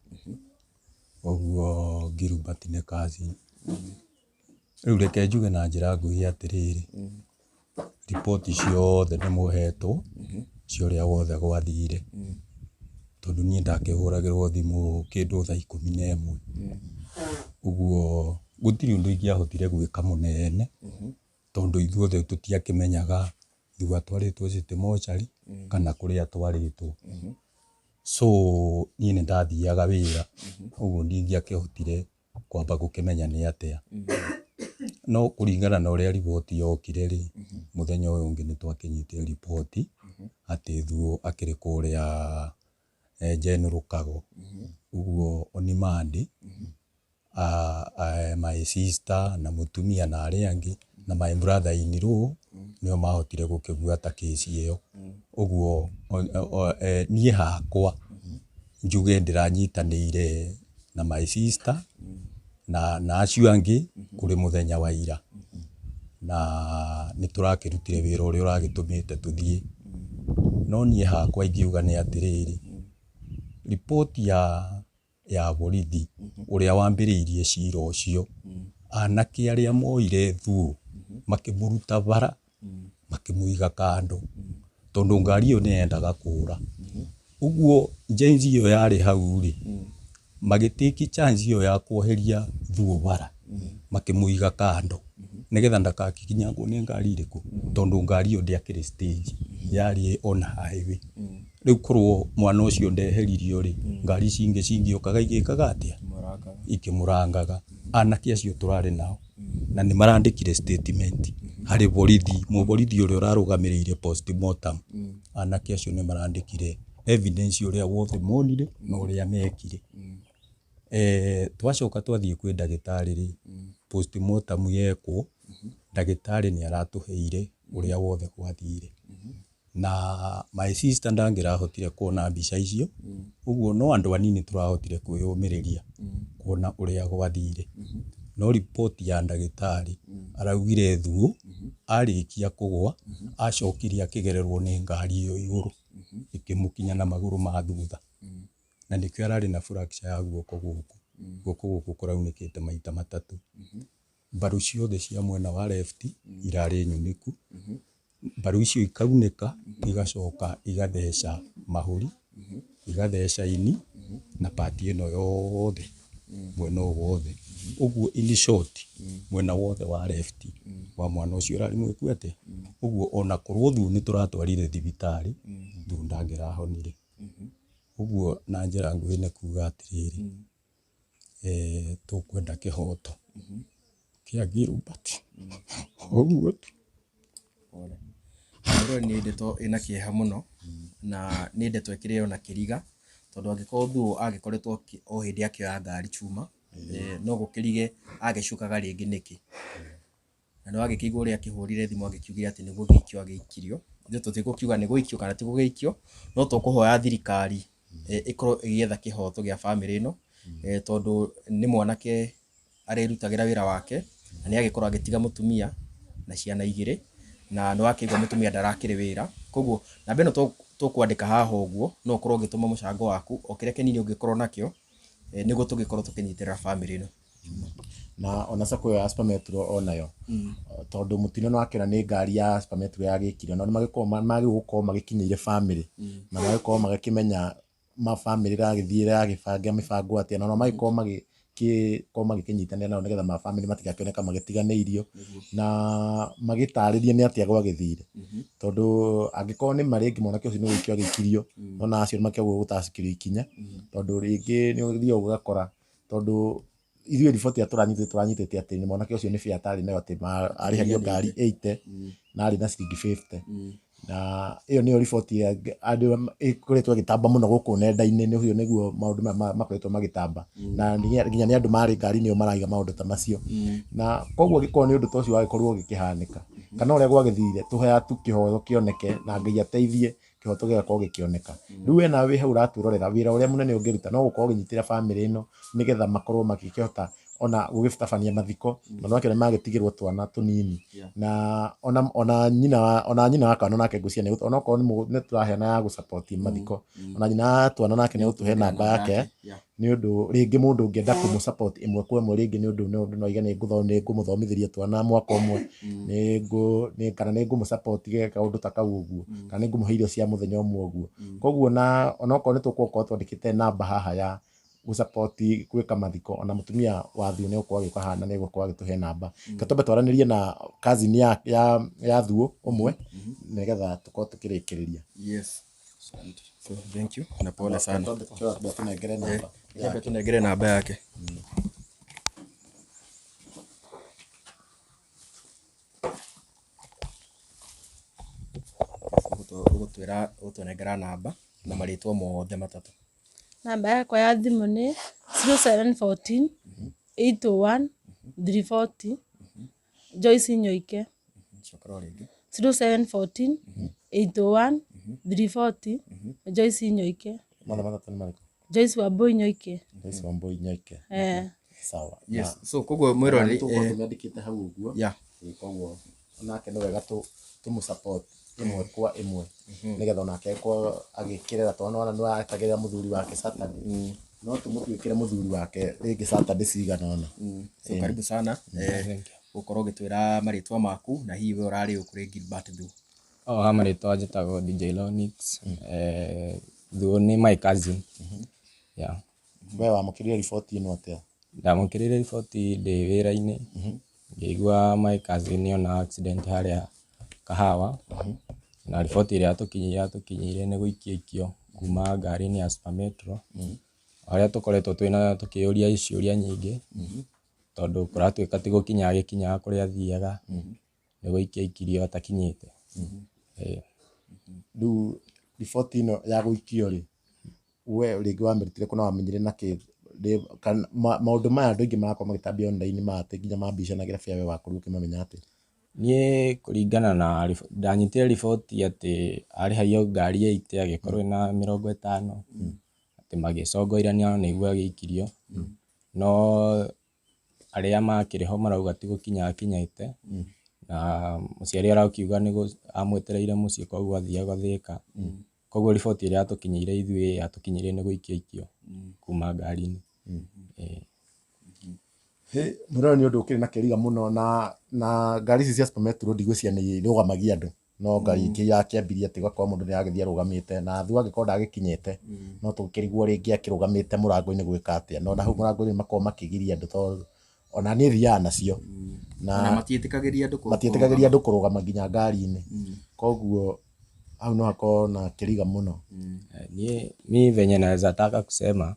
ũguo Gilbert nĩ cousin. Rĩu reke njuge na njĩra nguhĩ atĩrĩrĩ, riboti ciothe nĩ mũhetwo cia ũrĩa wothe gwathire, tondũ niĩ ndakĩhũragĩrwo thimũ kĩndũ thaa 11, ũguo gũtirĩ ũndũ ingĩahotire gwĩka mũnene, tondũ ithuothe tũtiakĩmenyaga Thuo atwarĩtwo City Mortuary kana kũrĩa atwarĩtwo. So niĩ nĩ ndathiaga wĩra, ũguo ndingĩakĩhotire kwamba gũkĩmenya nĩ atĩa. No kũringana na ũrĩa riboti yokire rĩ, mũthenya ũyũ ũngĩ nĩ twakĩnyitire riboti atĩ Thuo akĩrĩ kũrĩa General Kago. Ũguo on Monday, my sister na mũtumia na arĩa angĩ na my brother in law nĩo mahotire gũkĩbuata kĩci ĩyo. Ũguo niĩ hakwa njuge ndĩranyitanĩire na my sister na acio angĩ kũrĩ mũthenya wa ira, na nĩ tũrakĩrutire wĩra ũrĩa ũragĩtũmĩte tũthiĩ. No niĩ hakwa ingiuga nĩ atĩrĩrĩ, riboti ya borithi ũrĩa wambĩrĩirie cira ũcio, anake arĩa moire Thuo makĩmũruta bara makĩmũiga kando, tondũ ngari ĩyo nĩ yendaga kũra. Ũguo njenzi ĩyo yarĩ hau rĩ, magĩtĩki chance ĩyo ya kweheria Thuo bara makĩmũiga kando nĩgetha ndakakinyangwo nĩ ngari ĩrĩkũ, tondũ ngari ĩyo ndĩakĩrĩ stage, yarĩ on highway. Rĩu korwo mwana ũcio ndeheririo rĩ, ngari ici ingĩ cingĩũkaga igĩkaga atĩa? Ikĩmũrangaga. Anake acio tũrarĩ nao na nĩ marandĩkire statement harĩ borithi, mũborithi ũrĩa ũrarũgamĩrĩire postmortem. Anake acio nĩ marandĩkire evidence ũrĩa wothe monire na ũrĩa mekire. Twacoka twathiĩ kwĩ ndagĩtarĩ rĩ, postmortem yekwo, ndagĩtarĩ nĩ aratũheire ũrĩa wothe gwathire. Na my sister ndangĩrahotire kuona mbica icio, ũguo no andũ anini tũrahotire kwĩyũmĩrĩria kuona ũrĩa gwathire. No riboti ya ndagĩtarĩ araugire Thuo arĩkia kũgwa acokire akĩgererwo nĩ ngari ĩyo igũrũ ĩkĩmũkinya na magũrũ ma thutha. Na nĩkĩo ararĩ na fracture ya guoko gũkũ. Guoko gũkũ kũraunĩkĩte maita matatũ. Mbaru ciothe cia mwena wa left irarĩ nyunĩku. Mbaru icio ikaunĩka igacoka igatheca mahũri, igatheca ini na part ĩno yothe mwena ũyũ wothe. Ũguo in short mwena wothe wa left wa mwana ũcio ũrarĩ mwĩku atĩa. Ũguo ona korwo Thuo nĩ tũratwarire thibitarĩ, Thuo ndangĩrahonire. Ũguo na njĩra nguhĩ nĩ kuga atĩrĩrĩ, tũkwenda kĩhoto kĩa Gilbert. Ũguo tu. Pole. Ĩno nĩ ndeto ĩna kĩeha mũno na nĩ ndeto ĩkĩrĩ ona kĩriga tondũ angĩkorwo Thuo agĩkoretwo o hĩndĩ akĩoya ngari chuma no gũkĩrige agĩcukaga rĩngĩ nĩkĩ. Na nĩ wagĩkĩigua ũrĩa akĩhũrire thimũ agĩkiugire atĩ nĩ gũgĩikio agĩikirio. Ithuĩ tũtigũkiuga nĩ gũikio kana ti gũgĩikio, no tũkũhoya thirikari ĩkorwo ĩgĩetha kĩhoto gĩa bamĩrĩ ĩno tondũ nĩ mwanake arĩrutagĩra wĩra wake na nĩ agĩkorwo agĩtiga mũtumia na ciana igĩrĩ na nĩ wakĩigua mũtumia ndarakĩrĩ wĩra. Koguo namba ĩno tũkwandĩka haha ũguo no ũkorwo ũgĩtũma mũcango waku o kĩrĩa kĩnini ũngĩkorwo nakĩo nĩguo tũgĩkorwo tũkĩnyitĩrĩra bamĩrĩ ĩno. Na ona sacco ĩyo ya Super Metro onayo tondũ mũtino nĩ wakĩona nĩ ngari ya Super Metro yagĩkire no nĩ magĩgũkorwo magĩkinyĩire bamĩrĩ na magĩkorwo magĩkĩmenya mabamĩrĩ ĩragĩthiĩ ĩragĩbanga mĩbango atĩa na magĩkorwo magĩkorwo magĩkĩnyitanĩra nao nĩgetha mabamĩrĩ matigakĩoneka magĩtiganĩirio na magĩtarĩrie nĩ atĩa gwagĩthire tondũ angĩkorwo nĩ ma rĩngĩ mwanake ũcio nĩ gũikio agĩikirio nona acio nĩmakĩagĩrĩirwo gũtacikĩrio ikinya tondũ rĩngĩ nĩ ũthiaga ũgakora tondũ ithuĩ riboti ĩrĩa tũranyitĩte tũranyitĩte atĩ mwanake ũcio nĩ fare atarĩ nayo atĩ arĩhagio ngari 80 na arĩ na ciringi 50 na ĩyo nĩyo riboti ĩrĩa andũ ĩkoretwo ĩgĩtamba mũno gũkũ nenda-inĩ nĩguo nĩguo maũndũ maya makoretwo magĩtamba na nginya nĩ andũ marĩ ngari-inĩ ĩyo maraiga maũndũ ta macio na koguo angĩkorwo nĩ ũndũ ta ũcio wagĩkorwo ũgĩkĩhanĩka kana ũrĩa gwagĩthire tũhoya tu kĩhoto kĩoneke na Ngai ateithie kĩhoto gĩgakorwo gĩkĩoneka. Rĩu we nawe wĩ hau ũratwĩrorera wĩra ũrĩa mũnene ũngĩruta no gũkorwo ũkĩnyitĩrĩra bamĩrĩ ĩno nĩgetha makorwo magĩkĩhota ona gũgĩtabania mathiko na nĩwakĩona nĩmagĩtigĩrwo twana tũnini na ona nyina wa kana nake ngwĩciria onokorwo nĩ tũraheana ya gũ support mathiko ona nyina wa twana nake nĩ egũtũhe namba yake nĩ ũndũ rĩngĩ mũndũ ũngĩenda kũmũ support ĩmwe kwa ĩmwe rĩngĩ nĩ ũndũ no aige nĩ ngũmũthomithĩria twana mwaka ũmwe kana nĩ ngũmũ support kaũndũ ta kau ũguo kana nĩ ngũmũhe irio cia mũthenya ũmwe ũguo. Koguo na onokorwo nĩ tũgũkorwo twandĩkĩte namba haha ya gũ support gwĩka mathiko ona mũtumia wa Thuo nĩ egũkorwo agĩũka haha na nĩ egũkorwo agĩtũhe namba. Reke twambe twaranĩrie na cousin ya Thuo ũmwe nĩgetha tũkorwo tũkĩrĩkĩrĩria. Yes. So, thank you na pole sana. Twambe tũnengere namba. Twambe tũnengere namba yake. Ũgũtwĩra ũgũtũnengera namba na marĩtwa mothe matatũ. Namba yakwa ya thimũ nĩ 0714 801 340 Joyce Nyoike. Cokera o rĩngĩ. 0714 801 340 Joyce Nyoike. Mothe matatũ nĩ marĩkũ? Joyce Wambui Nyoike. Joyce Wambui Nyoike. Eh. Sawa. Yes. So koguo mwĩroreri tũgũkorwo tũmĩandĩkĩte hau ũguo. Koguo onake nĩ wega tũmũ support ĩmwe kwa ĩmwe nĩgetha onake akorwo agĩkĩrera tondũ nĩwona nĩ aretagĩrĩra mũthuri wake Saturday no tũmũtuĩkĩre mũthuri wake rĩngĩ Saturday cigana ũna. So karibu sana gũkorwo ũgĩtwĩra marĩtwa maku na hihi we ũrarĩ ũ kũrĩ Gilbert Thuo. Oh, ha marĩtwa njĩtagwo DJ Lonix. Thuo nĩ my cousin. Yeah. We wamũkĩrire riboti ĩno atĩa? Ndamũkĩrire riboti ndĩ wĩra-inĩ ngĩigua my cousin nĩona accident harĩa Kahawa na riboti ĩrĩa yatũkinyĩire nĩ gũikio aikio kuma ngari-inĩ ya Super Metro harĩa tũkoretwo twĩna tũkĩũria ciũria nyingĩ tondũ kũratuĩka ti gũkinya agĩkinyaga kũrĩa athiaga nĩ gũikio aikirio atakinyĩte. Rĩu riboti ĩno ya gũikio rĩ we rĩngĩ wamĩrutire kũ na wamenyire nakĩ maũndũ maya andũ aingĩ marakorwo magĩtambia online ma atĩ nginya ma mbica na kĩrabu we wakorirwo ũkĩmamenya atĩa? Niĩ kũringana na ndanyitire riboti atĩ arĩhagio ngari 80 agĩkorwo ĩna 50, atĩ magĩcongoirania nĩguo agĩikirio, no arĩa makĩrĩ ho marauga ti gũkinya akinyĩte, na mũciari arakiuga nĩ amwetereire mũciĩ koguo athiaga Thĩka. Koguo riboti ĩrĩa yatũkinyĩire ithuĩ yatũkinyĩire nĩ gũikio aikio kuma ngari-inĩ. Ĩĩ. Mwĩrore nĩ ũndũ ũkĩrĩ na kĩriga mũno na ngari ici cia Super Metro ndigwĩciria nĩ irũgamagia andũ no ngari ingĩ yakĩambirie atĩ ũgakora mũndũ nĩ aragĩthiĩ arũgamĩte na thutha angĩkorwo ndagĩkinyĩte no tũkĩrigwo rĩngĩ akĩrũgamĩte mũrango-inĩ gwĩka atĩa, no na hau mũrango-inĩ nĩ makoragwo makĩgiria andũ tondũ ona niĩ thiaga nacio na matiĩtĩkagĩria andũ matiĩtĩkagĩria andũ kũrũgama nginya ngari-inĩ, koguo hau no hakorwo na kĩriga mũno. Mi venye naweza taka kusema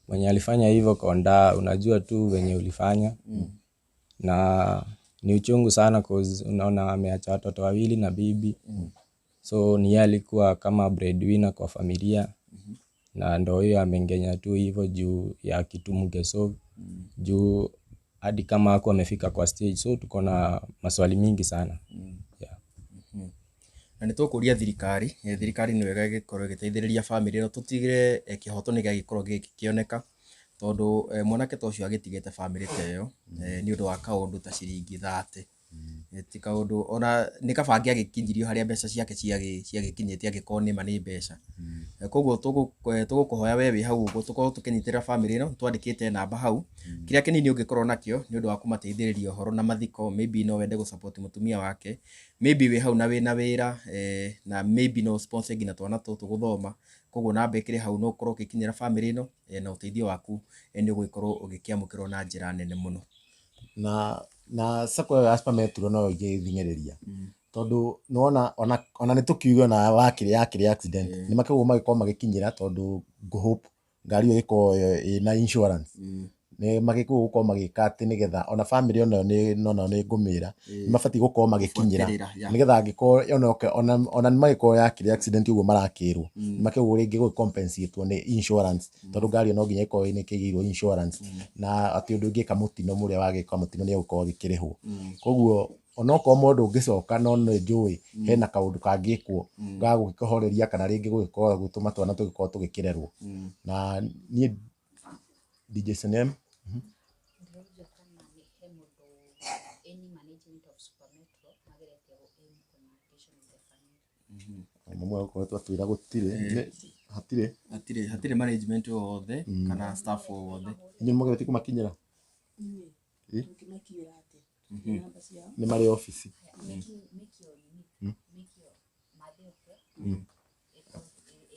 mwenye alifanya hivyo Konda, unajua tu venye ulifanya na ni uchungu sana cause unaona ameacha watoto wawili na bibi so ni yeye alikuwa kama breadwinner kwa familia na ndo hiyo amengenya tu hivyo juu ya kitu mngesolve juu hadi kama hakuwa amefika kwa stage, so tuko na maswali mingi sana yeah. Na nĩ tũkũria thirikari, thirikari nĩ wega ĩgĩkorwo ĩgĩteithĩrĩria bamĩrĩ ĩno tũtigĩre kĩhoto nĩ gĩagĩkorwo gĩkĩoneka tondũ mwanake ta ũcio agĩtigĩte bamĩrĩ ta ĩyo nĩ ũndũ wa kaũndũ ta ciringi 30. Ti kaũndũ ona nĩ kaba angĩagĩkinyirio harĩa mbeca ciake ciagĩkinyĩte angĩkorwo nĩma nĩ mbeca. Koguo tũgũkũhoya we wĩ hau ũguo tũkorwo tũkĩnyitĩrĩra bamĩrĩ ĩno, twandĩkĩte namba hau, kĩrĩa kĩnini ũngĩkorwo nakĩo nĩ ũndũ wa kũmateithĩrĩria ũhoro na mathiko, maybe no wende gũ support mũtumia wake, maybe wĩ hau na wĩna wĩra na maybe no sponsor nginya twana tũtũ gũthoma, koguo namba ĩkĩrĩ hau no ũkorwo ũgĩkinyĩra bamĩrĩ ĩno na ũteithio waku nĩ ũgũgĩkorwo ũgĩkĩamũkĩrwo na njĩra nene mũno. Na sacco ĩyo ya Super Metro no ĩngĩthing'ĩrĩria tondũ nĩwona ona nĩ tũkiuge ona wakĩrĩ yakĩrĩ accident nĩ makĩguo magĩkorwo magĩkinyĩra tondũ ngũ-hope ngari ĩyo ĩgĩkorwo ĩna insurance nĩ magĩkorwo gũkorwo magĩka atĩ nĩgetha ona bamĩrĩ onayo nĩ ngũmĩra nĩ mabatiĩ gũkorwo magĩkinyĩra nĩgetha angĩkorwo ona nĩ magĩkorwo yakĩrĩ accident ũguo marakĩrwo nĩ makĩguo rĩngĩ gũ compensate nĩ insurance tondũ ngari ĩyo no nginya ĩkorwo nĩ ĩkĩigĩirwo insurance na atĩ ũndũ ũngĩka mũtino mũrĩa wagĩka mũtino nĩ egũkorwo agĩkĩrĩhwo. Koguo onokorwo mũndũ ũngĩcoka no nĩ njũĩ hena kaũndũ kangĩkwo ga gũgĩkũhoreria kana rĩngĩ gũgĩkorwo gũtũma twana tũgĩkorwo tũgĩkĩrerwo. Na niĩ DJ Snem Ndĩroria kana nĩ he mũndũ any management of Super Metro mageretie any communication with the family. Mamwe gũkoretwo atwĩra gũtirĩ hatirĩ hatirĩ management o wothe kana staff o wothe. Inyuĩ nĩmũgeretie kũmakinyĩra? Nĩ marĩ obici. Make your unique, make your mathe oke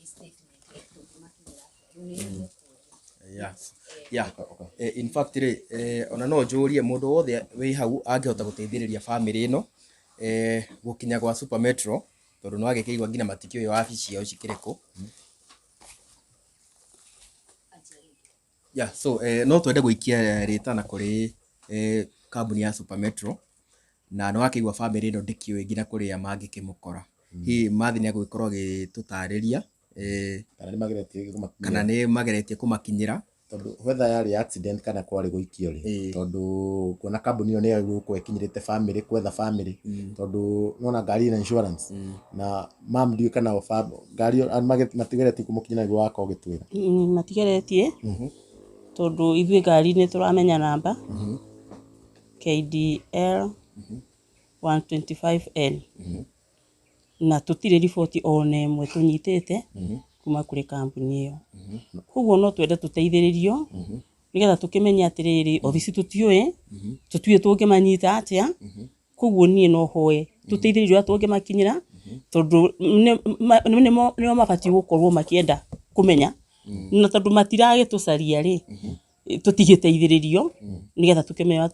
a statement tũngĩmakinyĩra atĩa. Rĩu nĩ kũria. Yeah. In fact rĩ, ona no njũrie mũndũ wothe wĩ hau angĩhota gũteithĩrĩria bamĩrĩ ĩno gũkinya gwa Super Metro tondũ nĩ wagĩkĩigua nginya matikĩũĩ wabici ciao cikĩrĩ kũ. Yeah, so no twende gũikia rĩtana kũrĩ kambuni ya Super Metro na nĩ wakĩigua bamĩrĩ ĩno ndĩkĩũĩ nginya kũrĩa mangĩkĩmũkora. Hihi Mathi nĩ egũgĩkorwo agĩtũtarĩria kana nĩ mageretie kũmakinyĩra, kana nĩ mageretie kũmakinyĩra tondũ whether yarĩ accident kana kwarĩ gũikio rĩ, tondũ kuona kambuni ĩyo nĩ yagĩrĩirwo gũkorwo ĩkinyĩrĩte bamĩrĩ gwetha bamĩrĩ tondũ nĩwona ngari ĩna insurance na mam ndiũĩ kana ngari ĩyo matigeretie kũmũkinyĩra nĩguo wakorwo ũgĩtwĩra. Matigeretie tondũ ithuĩ ngari nĩ tũramenya namba KDL 125N na tũtirĩ riboti ona ĩmwe tũnyitĩte kuma kũrĩ kambuni ĩyo. Koguo no twende tũteithĩrĩrio nĩgetha tũkĩmenye atĩrĩrĩ obici tũtiũĩ, tũtiũĩ tũngĩmanyita atĩa. Koguo niĩ no hoe tũteithĩrĩrio ũrĩa tũngĩmakinyĩra tondũ nĩo mabatiĩ gũkorwo makĩenda kũmenya na tondũ matiragĩtũcaria rĩ tũtigĩteithĩrĩrio nĩgetha tũkĩmenye ũrĩa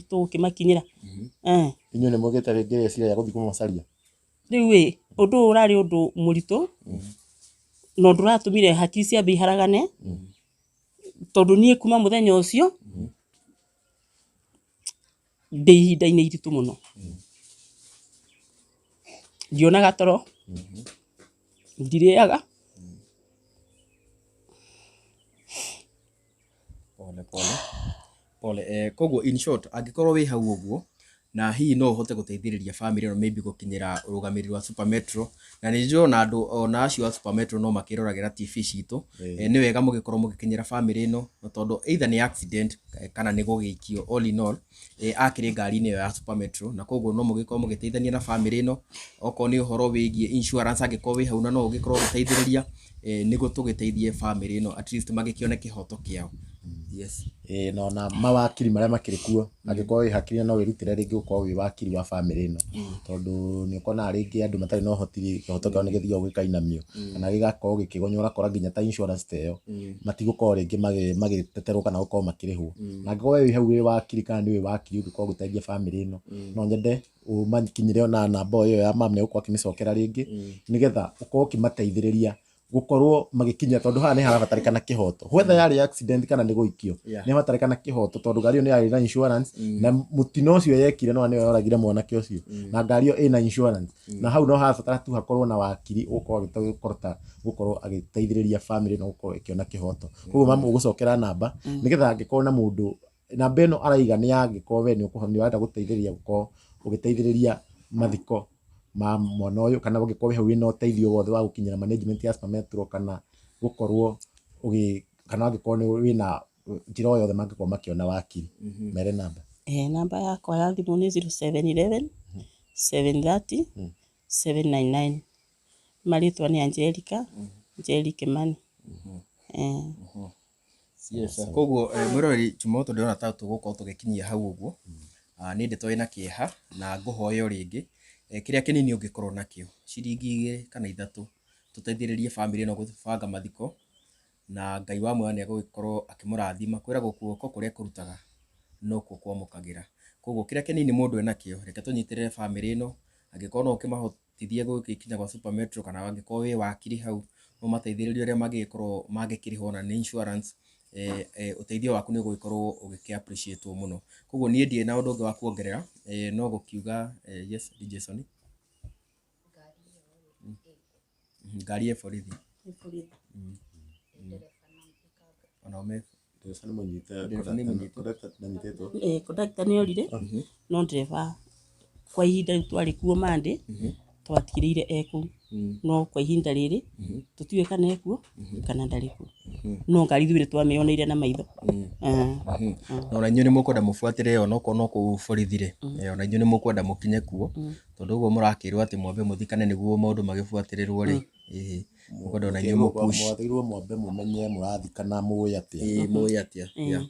tũgũkĩmakinyĩra. Inyuĩ nĩ mũgĩte rĩngĩ rĩciria rĩa gũthiĩ kũmacaria? Rĩu ĩ ũndũ ũyũ ũrarĩ ũndũ mũritũ na ũndũ ũratũmire hakiri ciambe iharagane tondũ niĩ kuma mũthenya ũcio ndĩ ihinda-inĩ iritũ mũno. Ndionaga toro, ndirĩaga. Pole pole. Pole. Koguo in short, angĩkorwo wĩ hau ũguo na hihi no ũhote gũteithĩrĩria family ĩno, maybe gũkinyĩra ũrũgamĩrĩri wa Super Metro, na nĩ njũĩ ona andũ ona acio a Super Metro no makĩroragĩra TV citũ. Nĩ wega mũgĩkorwo mũgĩkinyĩra family ĩno, tondũ either nĩ accident kana nĩ gũgĩikio, all in all akĩrĩ ngari-inĩ ĩyo ya Super Metro, na koguo no mũgĩkorwo mũgĩteithania na family ĩno, okorwo nĩ ũhoro wĩgiĩ insurance, angĩkorwo wĩ hau na no ũgĩkorwo ũgĩteithĩrĩria, nĩguo tũgĩteithie family ĩno at least magĩkĩone kĩhoto kĩao. Yes. Ĩĩ, na ona mawakiri marĩa makĩrĩ kuo, angĩkorwo wĩ hakiri no wĩrutĩre rĩngĩ gũkorwo wĩ wakiri wa family ĩno, tondũ nĩ ũkonaga rĩngĩ andũ matarĩ na ũhoti kĩhoto kĩao nĩ gĩthiaga gĩkainamio kana gĩgakorwo gĩkĩgonywo, ũgakora nginya ta insurance ta ĩyo matigũkorwo rĩngĩ magĩteterwo kana gũkorwo makĩrĩhwo. Na angĩkorwo we wĩ hau wĩ wakiri kana nĩ wĩ wakiri ũngĩkorwo ũgĩteithia family ĩno, no nyende ũmakinyĩre ona namba ĩyo ya mam, nĩ egũkorwo akĩmĩcokera rĩngĩ, nĩgetha ũkorwo ũkĩmateithĩrĩria gũkorwo magĩkinya, tondũ haha nĩ harabatarĩkana kĩhoto, whether yarĩ accident kana nĩ gũikio. Nĩ harabatarĩkana kĩhoto, tondũ ngari ĩyo nĩ yarĩ na insurance, na mũtino ũcio yekire no nĩwe yoragire mwanake ũcio, na ngari ĩyo ĩna insurance, na hau no harabatara tu hakorwo na wakiri ũgũkorwo agĩkorota gũkorwo agĩteithĩrĩria family ĩno gũkorwo ĩkĩona kĩhoto. Koguo mamu, ũgũcokera namba, nĩgetha angĩkorwo na mũndũ namba ĩno araiga nĩ angĩkorwo we nĩ ũrenda gũteithĩrĩria gũkorwo ũgĩteithĩrĩria mathiko ma mwana ũyũ, kana ũngĩkorwo wĩ hau wĩna ũteithio wothe wa gũkinyĩra management ya Super Metro, kana gũkorwo ũgĩ kana angĩkorwo nĩ wĩna njĩra o yothe mangĩkorwo makĩona wakiri, mere namba. Namba yakwa ya thimũ nĩ 0711 730 799. Marĩtwa nĩ Angelica Njeri Kimani. Yes, koguo mwĩroreri Jumamoto, ndĩrona ta tũgũkorwo tũgĩkinyia hau ũguo. Nĩ ndeto ĩna kĩeha, na ngũhoya o rĩngĩ, kĩrĩa kĩnini ũngĩkorwo nakĩo, ciringi 2 kana 3, tũteithĩrĩrie family ĩno gũbanga mathiko, na Ngai wa muoyo nĩ egũgĩkorwo akĩmũrathima. Kwĩragwo guoko kũrĩa kũrutaga nokuo kwamũkagĩra. Koguo kĩrĩa kĩnini mũndũ enakĩo, reke tũnyitĩrĩre family ĩno. Angĩkorwo no ũkĩmahotithie gũgĩkinya gwa Super Metro, kana angĩkorwo wĩ wakiri hau, ũmateithĩrĩrie ũrĩa mangĩgĩkorwo mangĩkĩrĩhwo na nĩ insurance, ũteithio waku nĩ ũgũgĩkorwo ũgĩkĩ appreciate mũno. Koguo niĩ ndirĩ na ũndũ ũngĩ wa kuongerera, no gũkiuga yes, DJ Sony. Ngari ĩ borithi. Onao me Ndereba nĩ mũnyite? Ndereba nĩ mũnyite. Kondakta ndanyitĩtwo? Kondakta nĩ orire, no ndereba kwa ihinda rĩu twarĩ kuo Monday twatigĩrĩire e kũu, no kwa ihinda rĩrĩ tũtiũĩ kana ekuo kana ndarĩ kuo, no ngari ithuĩ nĩ twamĩoneire na maitho. Na ona inyuĩ nĩ mũkwenda mũbuatĩrĩre, onokorwo no kũu borithi rĩ, ona inyuĩ nĩ mũkwenda mũkinye kuo, tondũ ũguo mũrakĩrwo atĩ mwambe mũthikane nĩguo maũndũ magĩbuatĩrĩrwo rĩ, ĩĩ, mũkwenda ona inyuĩ mũpush. Mwagĩrĩirwo mwambe mũmenye mũrathikana mũĩ atĩa. Ĩĩ, mũĩ atĩa, yeah.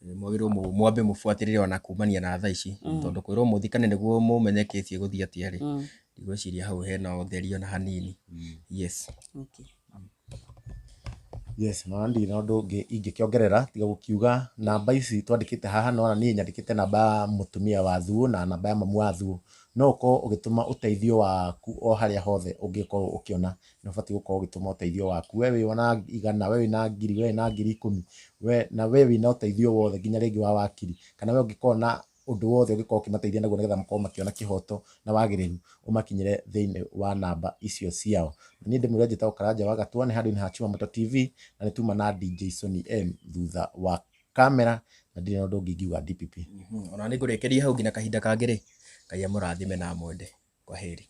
Mwagĩrĩirwo mwambe mũbuatĩrĩre ona kumania na thaa ici, tondũ kwĩrwo mũthikane nĩguo mũmenye kĩsi ĩgũthiĩ atĩa rĩ, ndigwĩciria hau hena ũtheri ona hanini. Yes. Okay. Yes, na ndirĩ na ũndũ ũngĩ ingĩkĩongerera tiga gũkiuga namba ici twandĩkĩte haha. No niĩ nyandĩkĩte namba ya mũtumia wa Thuo na namba ya mamu wa Thuo. No ũkorwo ũgĩtũma ũteithio waku o harĩa hothe ũngĩkorwo ũkĩona nĩ ũbatiĩ gũkorwo ũgĩtũma ũteithio waku. We wĩ na 100, we wĩna 1000, we wĩna 10,000, we na we wĩna ũteithio wothe nginya rĩngĩ wa wakiri, kana we ũngĩkorwo na ũndũ wothe ũngĩkorwo ũkĩmateithia naguo nĩgetha makorwo makĩona kĩhoto na wagĩrĩru, ũmakinyĩre thĩinĩ wa namba icio ciao. Na niĩ ndĩmwĩre njĩtagwo Karanja wa Gatua, nĩ handũ-inĩ ha Chuma Moto TV, na nĩ tuma na DJ Sony M thutha wa kamera, na ndirĩ na ũndũ ũngĩ ingiuga DPP. Ona nĩ ngũrĩkĩria hau nginya kahinda kangĩ rĩ, Ngai amũrathime na amwende. Kwa heri.